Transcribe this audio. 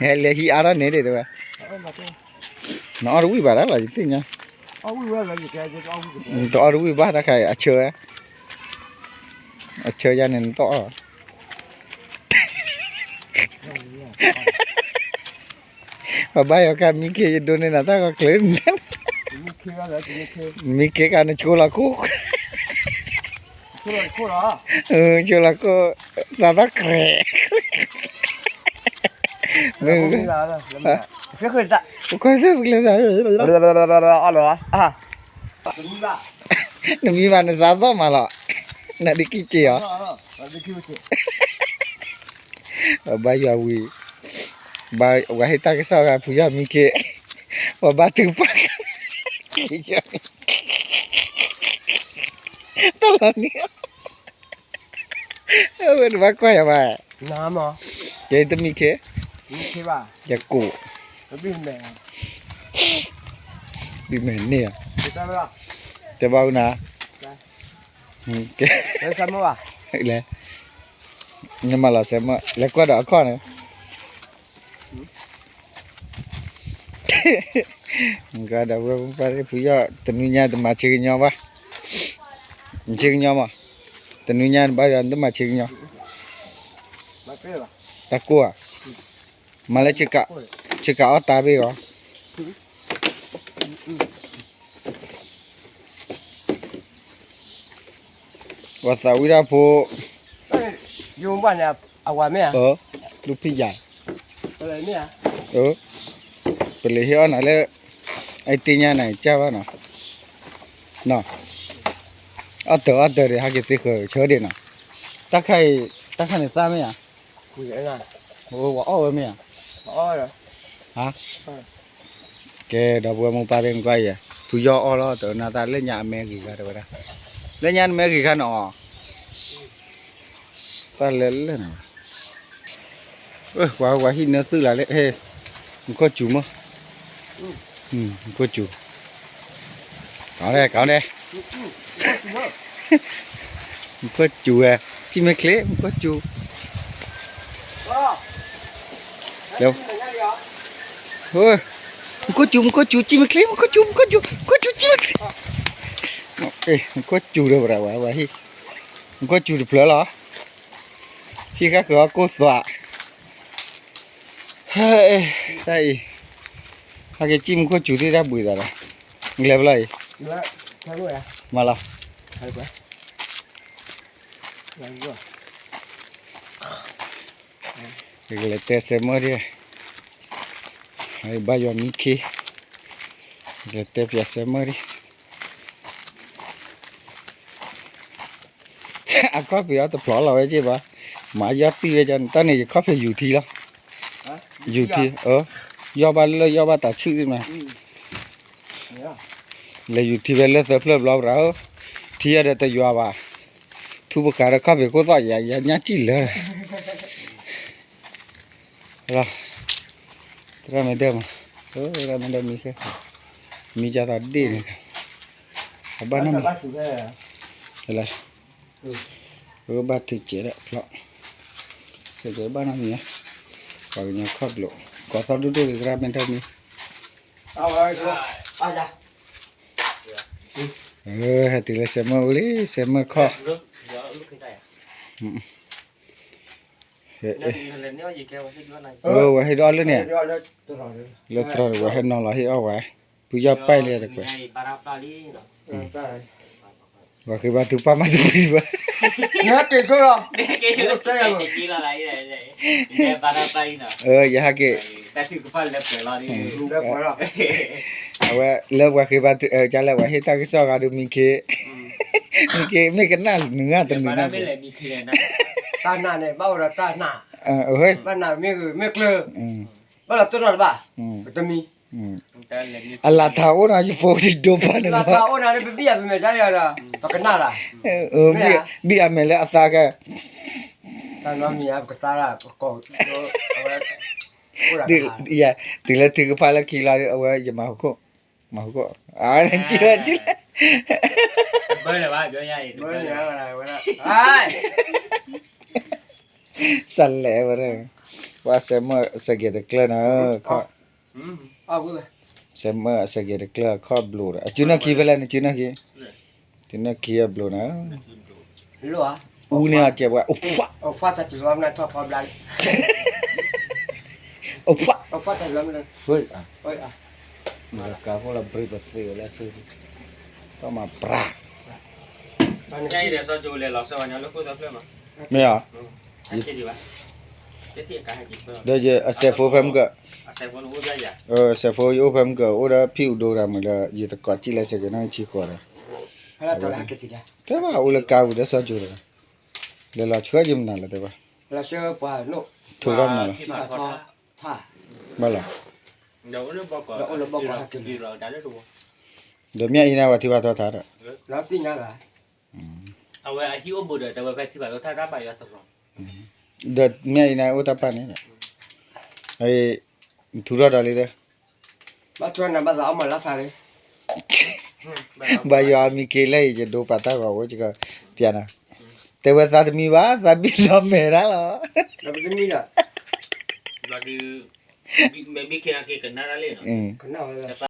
ဟဲလဲၤဟံးအါထီၣ်န့ၣ်ဒ်တဲဝဲ, နအီၣ်တဝံၣ်ဘၣ်ဒၣ်လီၤ ယသ့ၣ်ညါ, တအီၣ်တဝံၣ်ဘၣ်တၢ်ခါအံၤ အဆၢဝဲ, အဆၢယၤန့ၣ်နတအီၣ် ပဘၣ်ယီၤကါမံခ့ ယဒိးန့ၢ်နၤတၢ်ဂီၤချၢ, မံခ့ကါနဆိလီၤခိၣ်, ဆိလီၤခိၣ်, သးသီၣ်ကြဲး, မ့ၢ်, ခွဲးသ့ၣ်ပကလဲၤသး, နမံဘၣ်နသးသီၣ်မးလီၤ, နဒ်ကံၢ်စ့အီၤ ပဘါယွၤဝံၤ, ပှၤဟ့ၣ်တၢ်ကစီၣ်ဂၤဖုယီၢ်မံခ့, ပဘါထုကဖၣ်, တၢ်လီၤနံၤ, ဝဲတဘၣ်ကွၢ်ယၤဘၣ်, ယတမံခ့, ယကိး, ဘံၣ်မဲာ်န့ၣ်, တဲဘၣ်အူနၤ, လဲၤ, နမၤလီၤစဲမၢ် လဲၤကွၢ်ဒီးအခီၣ်န့ၣ်, ကဒီးဝဲပှၤဖုယီၢ် တနွံညါတမၤဆ့ကညီဘၣ်, ဆ့ကညီမး, တနွံညါတဘၣ်ယွၤနတမၤဆ့ကညီ, တၢ်ကိၢ်ဧါ, မၤလၢ ဆ့ကၤအီၣ်တၢ်ဘ့ၣ်အီၤ, ပှၤသးဝံၣ်တၢ်ဖိ, ယိၤဘၣ်န့ၣ်, အဝၤမ့ၢ်ဧါ, လူၤဖံးယၤ, ပလဲၤဟ့ၣ်အီၣ်နၤလၢ, အတ့ညါနၤကၢ်ဘၣ်နီၤ, အီၣ်တၢၤအီၣ်တၢၤဒီး ဟဲက့ၤသ့ဃၢၤဆၢဒံးနီၤ, တၢ်ခါအံၤ, တၢ်ခါန့ၣ်သၣ်မ့ၢ်ဧါ, ဝဲအီၣ်ဝဲမ့ၢ်ဧါ, ကဲ ဒီပုၢ်ဝဲၢ်မိၢ်ပၢ်သ့ၣ်နကွၢ်အံၤ, ဖုယီၢ်အီၣ်လီၤ တနၤသၣ်လၢညါအမဲဂ့ၤခါတဲဝဲဒၣ်, လၢညါနမဲဂ့ၤခါန့ၣ်အီၤ, တၢ်လဲၤလၢနၤ, ပှၤဟံးနၢသုလၢ်လၢ, မူခိၣ်စူၤမး, မူခိၣ်စူၤ, ကဒဲကဒဲ, မူခိၣ်စူၤဝဲ, စံၣ်မဲာ်ချ့ မူခိၣ်စူၤ မူခိၣ်စူၤ မူခိၣ်စူၤ စံၣ်မဲာ်ချ့ မူခိၣ်စူၤ မူခိၣ်စူၤ စံၣ်မဲာ်ချ့, မူခိၣ်စူၤဒီးပရၤဝဲ, ဝဲဟံၣ်, မူခိၣ်စူၤတဖျၢၣ်လီၤ, ဟံၣ်ဃါဃုာ်အီၣ်ကိၢ်သွး, တၢ်အံၤ, ဟဲက့ၤစံၣ်မူခိၣ်စူၤသ့ၣ်တၢ်ဘှံးသးဒီး, လဲၤဘျီအံၤ, မၤလီၤ ကလဲၤတဲစဲးမၢ်ဒံး, ဘါယွၤမံခ့, ကလဲၤတဲပၠးစဲးမၢ်ဒံး, အခီၣ်ဖံးအီၤတဖျိးလီၤဝဲက့ဘၣ်, မၤယီၢ်တံၢ်ဝဲကန့ၣ် တၢ်န့ၣ်ယခီၣ်ဖံးယူၤထံလီၤ, ယူၤထံ, ယီၢ်ဘၣ်လၢယီၢ်ဘၣ်တၢ်ဆူၣ်သ့ၣ်မး, လဲၤယူၤထံဝဲလၢသၢဖျၢၣ်ဘျီပရၤဧၢ, ထံအီၤဒီးတယွၤဘၣ်, ထူပဃာ်ဒီးခီၣ်ဖံးခိၣ်သီၣ်ယၤ ယညၣ်စံၣ်လၢ သရၣ်မ့ၢ်ဒၢမး, သရၣ်မ့ၢ်ဒၢမံဃဲ, မံကသးဒ့ၣ်န့ၣ်, အဘၣ်နီတမံၤ, အဘၣ်ထုးကဲးဒီးဖျီ, စဲးကဲးဘၣ်နီတမံၤ, ပှၤကညီခီၣ်ဘျိး, ကိးသီၣ်ဒိၣ်ဒိၣ်ဂ့ၤ သရၣ်မ့ၢ်ဒၢမံ, ဟဲတုၤလၢစဲးမၢၢ်အိၣ်လံ စဲးမၢၢ်ခီၣ်, ဝဲဟ့ၣ်ဒီးအီၣ်လၢန့ၣ်, လၢတြီၤဝဲဟဲနီၤလီၤဟ့ၣ်အီၣ်ဝဲ, ဖုယီၢ်ပာ်လံတကွဲး, ပှၤဃ့ဘါထုကဖၣ်မၤတပှံၤဘၣ်, နတ့ဆိလီၤ, ယဟဲက့ၤ, တၢ်ထုကဖၣ်လၢပှဲၤလီၤ, အဝဲလၢပှၤဃ့ဘါ ကလဲၤပှၤဟ့ၣ်တၢ်ကစီၣ်ဂၤဒုးမံခ့, မံခ့မ့ၢ်ကနၣ်နုၤဂၤတနုၤဂၤ, တၢ်နာ်န့ၣ် ဘၣ်အိၣ်ဒီးတၢ်နာ်, ဘၣ်နာ်မ့ၢ်ဂ့ၤမ့ၢ်ကျၢၤ, ဘၣ်လီၤတိၢ်နီၣ်တဘၣ်, ပတမံ အလၤထးအိၣ်နၤ ယဖိယဒိဖးန့ၣ်လီၤ, လၤထးအိၣ်နၤန့ၣ် ပဘံၣ်အမံၤမဲာ်ကါဒီး ပကနၣ်လီၤ, ဘံၣ်အမဲာ်လၢအသးကဲ, တၢ်နီတမံၤ ပကသါဒၣ် ပကိး, တုၤလၢထုကဖၣ်လၢခံလီၤ အဝဲယမၤဟူခိၣ်, မၤဟူခိၣ်, ကံၣ်လၢကံၣ်လၢ, ဘၢလၢၤဘၣ်, စလဲၤဝဲ, ပှၤစဲးမၢၢ်စဲးကဲၤတကျၢၢ်နၤ, ခီၣ်, စဲးမၢၢ်အစဲးကဲၤတကျၢၢ်အခီၣ်ဘျိးဒီး အစုနၢ်ခံဖဲလဲၣ်န့ၣ် စုနၢ်ခံ, စုနၢ်ခံအဘျိးနၤ, အူန့ၢ်အကဲပှၤ, အိၣ်ဖှၣ်, အိၣ်ဖှၣ်, မ့ၢ်ကါဖိလီၤဘြံၤပသ့ဝဲလၢဆူ, တၢ်မၤပြး, မ့ၢ်ဧါ, ဒီးယအစဲးဖိဖဲမုၢ်ကၢ, အစဲးဖိယအိၣ်ဖဲမုၢ်ကၢ အိၣ်ဒီးဖံးအူဒိတၢ်မုၢ်ဒီး ယတကိးကံၣ်လၢစဲးကဲၤနီၣ်ဆံဃိးဒီး, တဲဘၣ်အိၣ်လၢကါပူၤဒီးစီၤကၠိၤတဂၤ, လဲၤလီၤဆှၢယမနုၤလဲၣ်တဲဘၣ်, ထိးထီၣ်မနုၤလဲၣ်, ဘၣ်လီၤ, ဒီးမ့ၢ်အံၤန့ၣ် ပှၤထံၣ်ဘၣ်ထီၣ်ထါဒီး, အဝဲအဟံၣ်အိၣ်ဘူးဒီး တဲဝဲဖဲထံၣ်ဘၣ်ထီၣ်ထါတၢ်ဘၣ်ယွၤသရီ, ဒီးမ့ၢ်အံၤန့ၣ်အိၣ်တၢ်ပာ်န့ၣ်, ထူထီၣ်ဒီးလံ, ဘၣ်ထူထီၣ်နၤဘၣ်သးအီၣ်မၤလၢထါလံ, ဘၣ်ယွၤအမံၤက့ၤလၢအံၤ ယဒိပာ်တၢ်ဂီၤဝဲ ယကပျးနၤ, တဲဝဲသးတမံဘၣ် သးဘံၣ်လီၤမဲာ်တၢ်လီၤ, မ့ၢ်ဘံၣ်ခ့နၤက့ၤကနၣ်တၢ်လံနီၤ, ကနၣ်ဝဲ